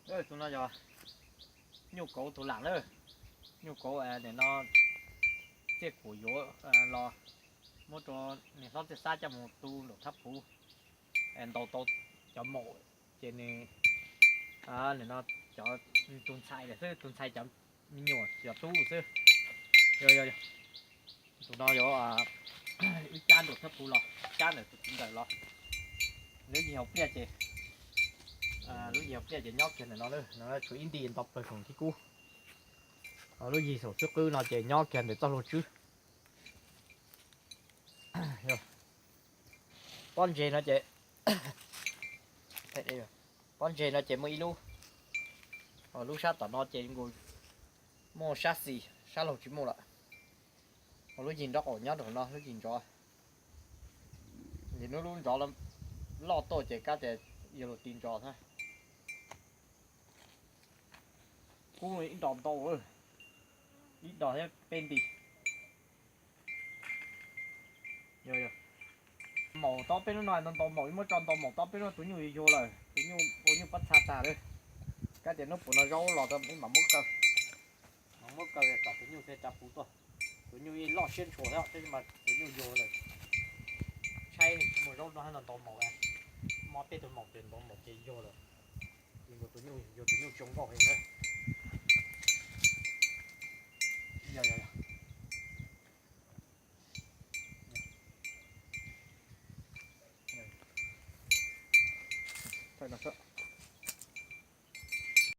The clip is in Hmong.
Tus no yog nyuj kauv tus lam lawm. Nyuj kauv nim no Txiaj Kuam yuav los muab rau niam hlob Txiaj Xab coj mus tu nraum thab puv, ntaus tau cov maum, ces nws, nim no cov, tus ntxhais lawm xwb, tus ntxhais cov me nyuam cov tub xwb. Tus no yuav wb cab nraum thab puv los, cab ntawm tus txiv ntawm los. Lub yig hauv pliaj ces, lub yig hauv pliaj ces nyob kiag ntawm no, no tshuav ib nti nto plaws khoom thib kub. Lub yig saum xwb qwb no ces nyob kiag ntawm txoj hlua tswb. Pob ntseg no ces, pob ntseg no ces muaj ib lub, lub sab tom no ces nkaus muaj sab xis, sab laug tsis muaj lawm. Lub yig nraub qaum nyob rau no, lub yig ntsov, ces hnub lub ntsov loj tuaj ces kab tias yog luag ti ntsov thiab. Kub ib nto ntau, ib nto thiab peb nti. Maum tob peb lub no ntau ntau maum, ib muab tso ntau maum tob peb lub no tus nyuj yuag yuag lawm, tus nyuj ua nyuj pob txha tag lawm. Kab tias hnub puas no zaub los tau ib mam muab kaw, mam muab kaw kom tus nyuj thiaj tsa puv tuaj. Tus nyuj yeej loj siab ntshua thiab tab sis mas tus nyuj yuag lawm. Tshaib tsis muaj zaub noj thiab ntau ntau maum, mob peb tug maum ces ntau maum ces yuag lawm. Ces nkaus tus nyuj yuag, tus nyuj tsis zoo nkauj heev na.